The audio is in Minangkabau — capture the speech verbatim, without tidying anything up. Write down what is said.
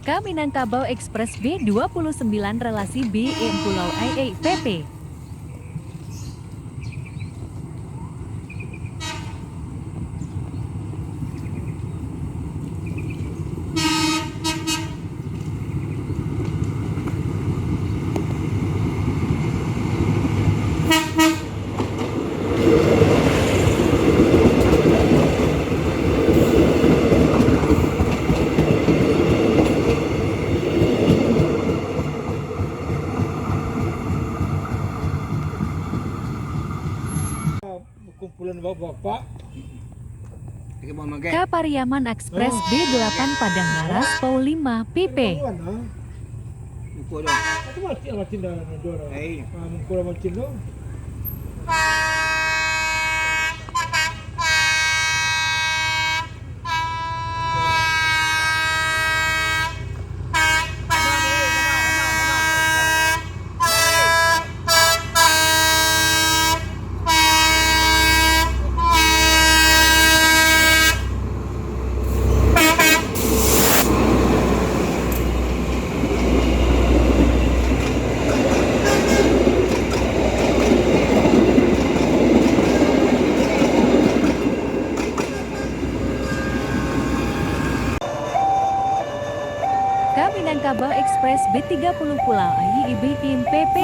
Ka Minangkabau Express B dua puluh sembilan relasi B M Pulau Ai Ai P P. Kumpulan bapak-bapak. Ka Pariaman Express B delapan Padang Laras Pau lima P P. Muko dah. Itu mati lah, Cin, dah, dah, dah. Eh. Ah, muko lah macam tu. Ka Minangkabau Express B tiga puluh Pulau Ai B M P P.